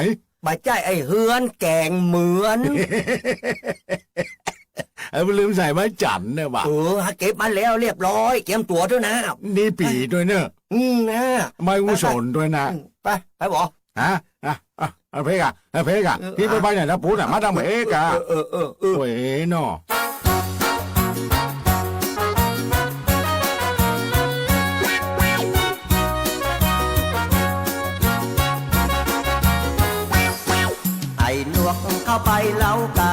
บ่ใจ้ ไอ้เฮือนแก๋งเหมือน เออ ลืมใส่ไม้จันเนี่ยว่ะ เออ หาเก็บมาแล้วเรียบร้อย เกียมตั๋วตวยนะ นี่ปี๋ตวยเนอะ อืมนะ ไม้อู้สนตวยนะ อืม ไป ไปบ่ ฮะ อ่ะ อ่ะ เอาเพกอ่ะ เอาเพกอ่ะ เออ ตี้ไป อ่ะ ไปไหนนะ ปู๊ดอ่ะ มาตางเพกอ่ะ เออ เออ เออ เออ โอ้ยเนาะ ไอ้หนวกเข้าไปเล้าไก่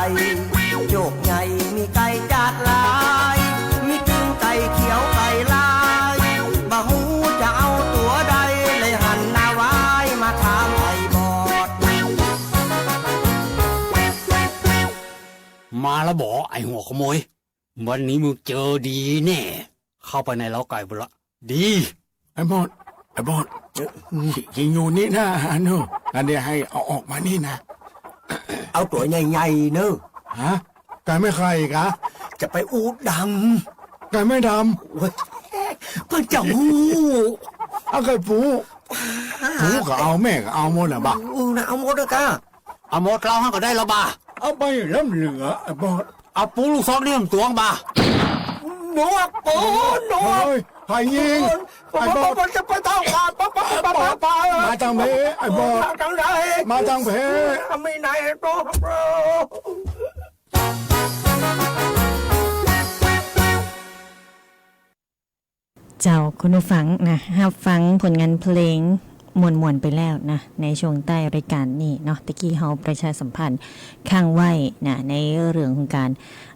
โจกใหญ่มีไก่จาดหลาย มีตึงไก่เขียวไก่ลาย บ่ฮู้จะเอาตั๋วใด เลยหันหน้าไหว้มาถามไอ้บอด มาละบ่ ไอ้หัวขโมย วันนี้มึงเจอดีแน่ เข้าไปในเล้าไก่บุละ ดี ไอ้บอด ไอ้บอด เออ ขี้ ขี้อยู่นี่นะ อันนู้น อันนี้ให้เอาออกมานี่นะ เอาตั๋วใหญ่ๆ เนอะ ฮะ ไก่แม่ไข่กะ จะไปอู้ดำ ไก่แม่ดำ โอ้ย เปิ้นจะฮู้ เอาไก่ปู ปูก็เอา แม่ก็เอาหมดน่ะบ่า อู้นะ เอาหมดน่ะก้า เอาหมดเล้าหั้นก็ได้ละบ่า เอาไปล้ำเหลือ ไอ้บอด เอาปูลูกซอกนี่มันตวงบ่า หนวก โอ้ หนวก เฮ้ย ไผยิง ไอ้บอด จะไปเต้าขาด ไป ไป ไป มาตางเพ ไอ้บอด มาตางไหน มาตางเพ ไม่ไหน โอ้ เจ้า คุณผู้ฟังนะ ฮับฟังผลงานเพลงม่วนๆ ไปแล้วนะ ในช่วงต้านรายการนี้เนาะ ตะกี้เฮาประชาสัมพันธ์ค้างไว้นะ ในเรื่องของการ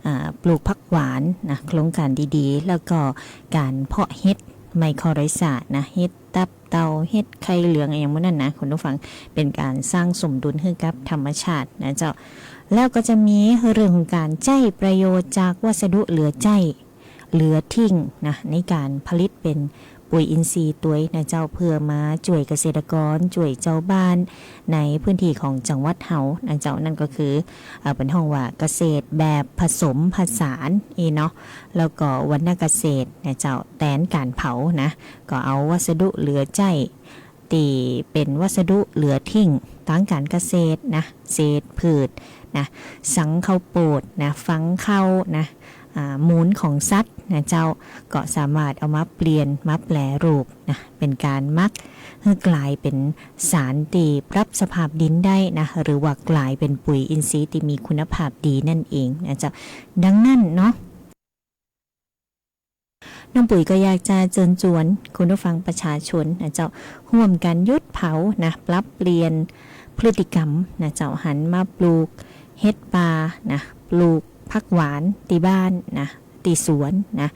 อ่า ปลูกผักหวานนะ โครงการดีๆ แล้วก็การเพาะเห็ดไมโครไรซานะ เห็ดตับเต่า เห็ดไข่เหลือง อะหยังหมู่นั้นนะ คุณผู้ฟัง เป๋นการสร้างสมดุลหื้อกับธรรมชาตินะเจ้า แล้วก็จะมีเรื่องของการใจ๊ประโยชน์จากวัสดุเหลือใจ๊ เหลือทิ้งนะ ในการผลิตเป๋นปุ๋ยอินทรีย์ตวยนะเจ้า เพื่อมาจ้วยเกษตรกร จ้วยจาวบ้านในพื้นที่ของจังหวัดเฮานะเจ้า นั่นก็คือ เอ่อ เปิ้นฮ้องว่าเกษตรแบบผสมผสานอี้เนาะ แล้วก็วรรณเกษตรนะเจ้า แตนก๋านเผานะ ก็เอาวัสดุเหลือใจ๊ ตี้เป๋นวัสดุเหลือทิ้งตางก๋านเกษตรนะ เศษพืชนะ สังข้าวโปดนะ ฝังข้าวนะ อ่า มูลของสัตว์นะเจ้า ก็สามารถเอามาเปลี่ยน มาแปรรูปนะ เป๋นการหมักหื้อกลายเป๋นสารตี้ปรับสภาพดินได้นะ หรือว่ากลายเป๋นปุ๋ยอินทรีย์ตี้มีคุณภาพดีนั่นเองนะเจ้า ดังนั้นเนาะ น้องปุ๋ยก็อยากจะเจิญจวนคุณผู้ฟังประชาชนนะเจ้า ฮ่วมกั๋นหยุดเผานะ ปรับเปลี่ยนพฤติกรรมนะเจ้า หันมาปลูกเห็ดป่านะ ปลูกผักหวานตี้บ้านนะ ตี้สวนนะ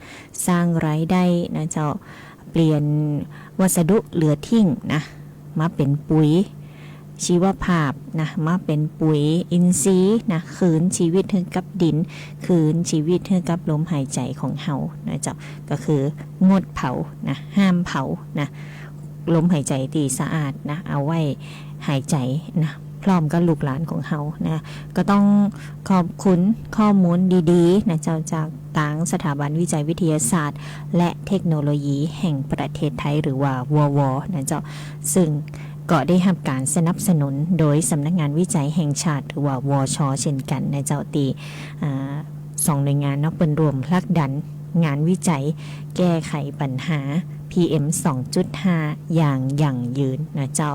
สร้างรายได้นะเจ้า เปลี่ยนวัสดุเหลือทิ้งนะ มาเป๋นปุ๋ยชีวภาพนะ มาเป๋นปุ๋ยอินทรีย์นะ คืนชีวิตหื้อกับดิน คืนชีวิตหื้อกับลมหายใจ๋ของเฮานะเจ้า ก็คืองดเผานะ ห้ามเผานะ ลมหายใจ๋ตี้สะอาดนะ เอาไว้หายใจ๋นะ พร้อมกับลูกหลานของเฮานะ ก็ต้องขอบคุณข้อมูลดีๆ นะเจ้า จากตางสถาบันวิจัยวิทยาศาสตร์ และเทคโนโลยีแห่งประเทศไทย หรือว่า วว นะเจ้า ซึ่งก็ได้ฮับก๋านสนับสนุนโดยสำนักงานวิจัยแห่งชาติ หรือว่า วช เช่นกั๋นนะเจ้า ตี้ อ่า สองหน่วยงานเนาะ เปิ้นร่วมผลักดันงานวิจัยแก้ไขปัญหา พีเอ็ม สองจุดห้า อย่างยั่งยืนนะเจ้า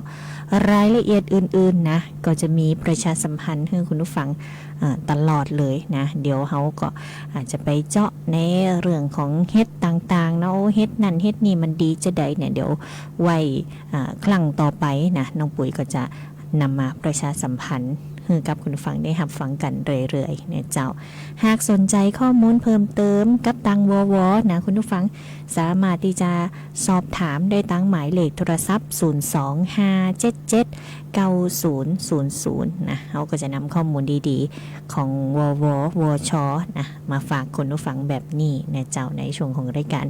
รายละเอียดอื่นๆ นะ ก็จะมีประชาสัมพันธ์หื้อคุณผู้ฟัง อ่า ตลอดเลยนะ เดี๋ยวเฮาก็อาจจะไปเจาะในเรื่องของเห็ดต่างๆ เนาะ เห็ดนั่นเห็ดนี่มันดีจะใดเนี่ย เดี๋ยวไว้ อ่า ครั้งต่อไปนะ น้องปุ๋ยก็จะนำมาประชาสัมพันธ์ หื้อกับคุณผู้ฟังได้ฮับฟังกั๋นเรื่อยๆ นะเจ้า หากสนใจ๋ข้อมูลเพิ่มเติมกับตัง วว นะ คุณผู้ฟังสามารถตี้จะสอบถามได้ตังหมายเลขโทรศัพท์ ศูนย์สองห้าเจ็ดเจ็ดเก้าศูนย์ศูนย์ศูนย์ นะ เฮาก็จะนำข้อมูลดีๆ ของ วว วช นะ มาฝากคุณผู้ฟังแบบนี้นะเจ้า ในช่วงของรายการ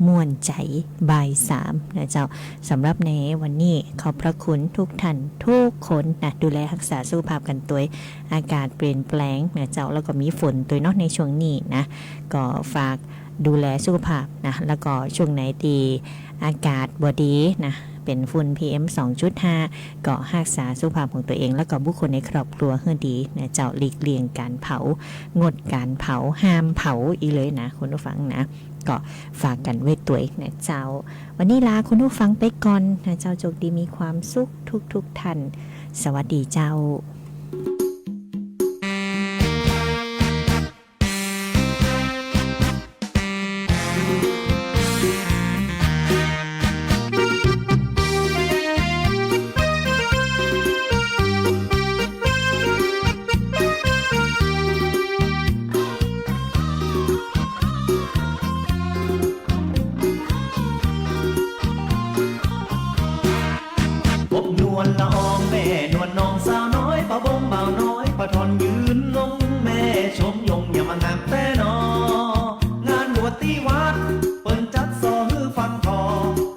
ม่วนใจ๋บ่ายสามนะเจ้า สำหรับในวันนี้ขอบพระคุณทุกท่านทุกคนนะ ดูแลฮักษาสุขภาพกั๋นตวย อากาศเปลี่ยนแปลงนะเจ้า แล้วก็มีฝนตวยเนาะในช่วงนี้นะ ก็ฝากดูแลสุขภาพนะ แล้วก็ช่วงไหนตี้อากาศบ่ดีนะ เป๋นฝุ่น พีเอ็ม สองจุดห้า ก็ฮักษาสุขภาพของตัวเอง แล้วก็บุคคลในครอบครัวหื้อดีนะเจ้า หลีกเลี่ยงก๋านเผา งดก๋านเผา ห้ามเผาอี้เลยนะ คุณผู้ฟังนะ ก็ฝากกั๋นไว้ตวยนะเจ้า วันนี้ลาคุณผู้ฟังไปก่อนนะเจ้า โชคดีมีความสุขทุกๆ ท่าน สวัสดีเจ้า ปบนวลละอองแม่นวลน้องสาวน้อย ป้าบงบ่าวน้อย ป้าถ่อนยืนลง แม่ชมยงอย่ามางามแต๊หนอ งานบวชตี้วัด เปิ้นจัดส่อหื้อฟังผ่อ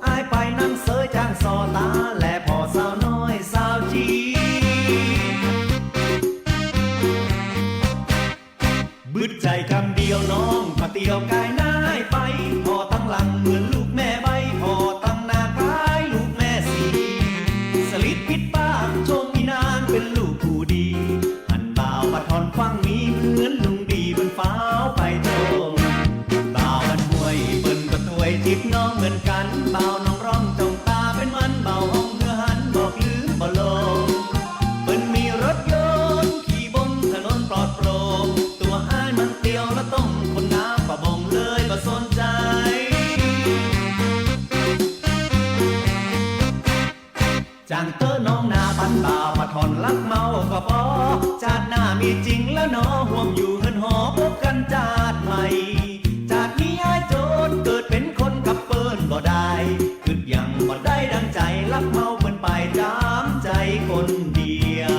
อ้ายไปนั่งเสยจ้างส่อต๋า แลผ่อสาวน้อยสาวจี๋ บึดใจ๋กำเดียวน้อง ป้าเตียวก๋ายหน้าอ้ายไป ผ่อตังหลังเหมือนลูกแม่ใบ้ ผ่อตังหน้าคล้ายลูกแม่สี สลิดปิดปากชมอีนางเป๋นลูกผู้ดี หันบ่าวป้าถ่อนฟั่งมี เหมือนลุงดีเปิ้นฟ้าวไปตรง บ่าวบ้านห้วยเปิ้นก็ตวยจิบน้องเหมือนกั๋น บ่าวน้องร่องจ้องต๋าเป๋นมัน บ่าวฮ้องหื้อหันบอกลืมบ่ลง เปิ้นมีรถยนต์ขี่บนถนนปลอดโปร่ง ตั๋วอ้ายมันเตียวละต้อง คนหน้าป้าบงเลยบ่สนใจ๋ จ้างเต๊อะน้องหน้าปันบ่าว ป้าถ่อนลักเมาก็ปอ จาติหน้ามีจริงแล้วหนอ ฮ่วมอยู่เฮือนหอ ปบกั๋นจาติใหม่ จาตินี้อ้ายโจร เกิดเป๋นคนกับเปิ้นบ่ได้ กึ๊ดยังบ่ได้ดังใจ๋ ลักเมาเปิ้นไปต๋ามใจ๋คนเดียว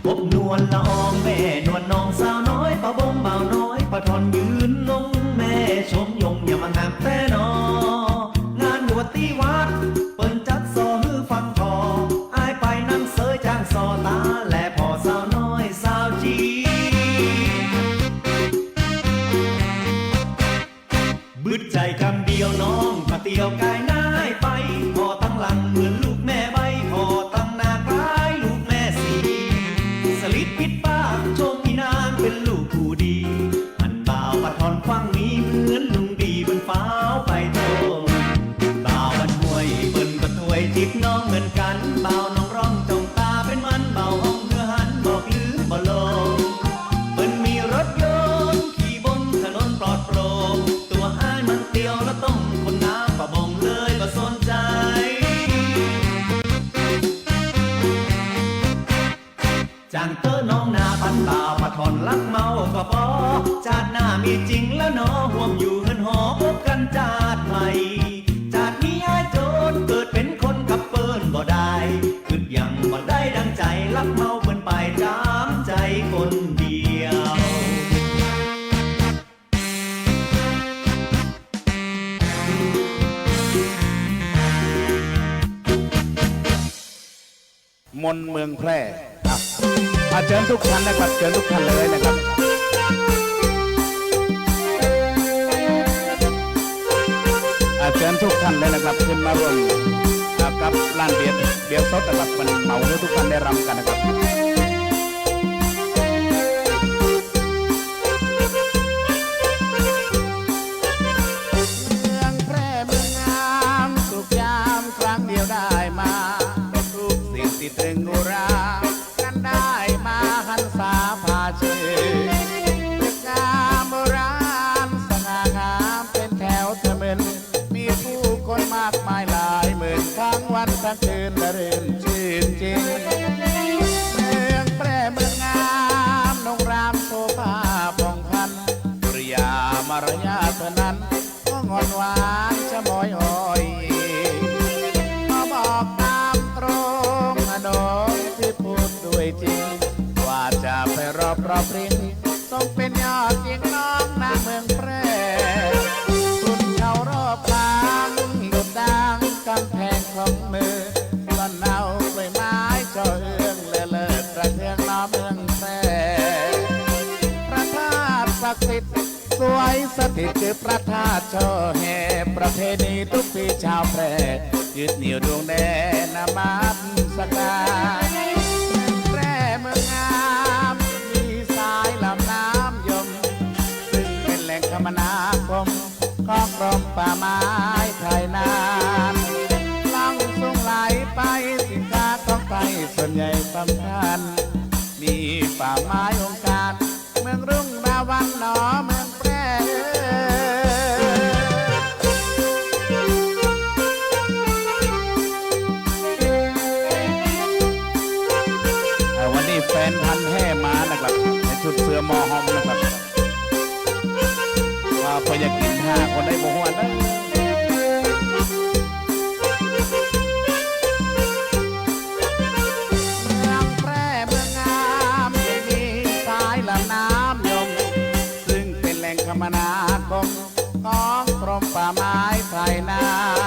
ปบนวลละอองแม่นวลน้องสาวน้อย ป้าบงบ่าวน้อย ป้าถ่อนยืนลง แม่ชมยงอย่ามางามแต๊หนอ งานบวชตี้วัด เปิ้นจัดส่อหื้อฟังผ่อ อ้ายไปนั่งเสยจ้างส่อต๋า แลผ่อสาวน้อยสาวจี๋ บึดใจ๋กำเดียวน้อง ป้าเตียวก๋ายหน้าอ้ายไป ผ่อตังหลังเหมือนลูกแม่ใบ้ ผ่อตังหน้าคล้ายลูกแม่สี สลิดปิดปากชมอีนางเป๋นลูกผู้ดี หันบ่าวป้าถ่อนฟั่งมี เหมือนลุงดีเปิ้นฟ้าวไปตรง บ่าวบ้านห้วยเปิ้นก็ตวยจิบน้องเหมือนกั๋น บ่าวน้องร่องจ้องต๋าเป๋นมัน บ่าวฮ้องหื้อหันบอกลืมบ่ลง เปิ้นมีรถยนต์ขี่บนถนนปลอดโปร่ง ตั๋วอ้ายมันเตียวละต้อง คนหน้าป้าบงเลยบ่สนใจ๋ จ้างเต๊อะน้องหน้าปันบ่าว ป้าถ่อนลักเมาก็ปอ จาติหน้ามีจริงแล้วหนอ ฮ่วมอยู่เฮือนหอ ปบกั๋นจาติใหม่ จาตินี้อ้ายโจร เกิดเป๋นคนกับเปิ้นบ่ได้ กึ๊ดยังบ่ได้ดังใจ๋ ลักเมาเปิ้นไปต๋ามใจ๋คนเดียว มนต์เมืองแพร่ครับ อ่ะ เจิญทุกท่านนะครับ เจิญทุกท่านเลยนะครับ อ่ะ เจิญทุกท่านเลยนะครับ ขึ้นมาร่วม อ่ะ กับร้านเบียร์ เบียร์สดนะครับ มันเหมาหื้อทุกท่านได้รำกั๋นนะครับ ราณ นั้นได้มาหันษาผ่าเชย ตึกงามโบราณสง่างามเป๋นแถวทะมึน มีผู้คนมากมายหลายหมื่น ทั้งวันทั้งคืนละรื่นชื่นจริง เมืองแพร่เมืองงาม นงรามโสภาผ่องพลัน กิริยามารยาทเท่านั้น ก็งอนหวานชะมอยอ่อย ขอบอกตามตรงอะน้อง ตี้พูดด้วยจริง ว่าจะไปรอบรอบริง ทรงเป๋นยอดหญิงน้องนางเมืองแพร่ คุณเคารพพังดุจดังก๋ำแพงของเมือง ต้นเอากล้วยไม้ช่อเอื้อง เลิศเลิศประเทืองน้อเมืองแพร่ พระธาตุศักดิ์สิทธิ์ สวยสถิตคือพระธาตุช่อแห่ ประเพณีทุกปีชาวแพร่ ยึดเหนี่ยวดวงแน่นมัสการแพร่เมืองงาม มีสายลำน้ำยม ซึ่งเป๋นแหล่งคมนาคมของกรมป่าไม้ไทยนั้น หลั่งสูงไหลไป สินค้าของไทยส่วนใหญ่สำคัญ มีป่าไม้องค์การ เมืองรุ่งราวันหนอเมืองแพร่ เอ่อ วันนี้แฟนพันธุ์แท้มานะครับ ในชุดเสื้อหมอหอมนะครับ ว่าพออยากกิ๋นห้าคนได้บ่ฮอดนะ เมืองแพร่เมืองงาม ที่มีสายลำน้ำยม ซึ่งเป๋นแหล่งคมนาคมของกรมป่าไม้ไทยนั้น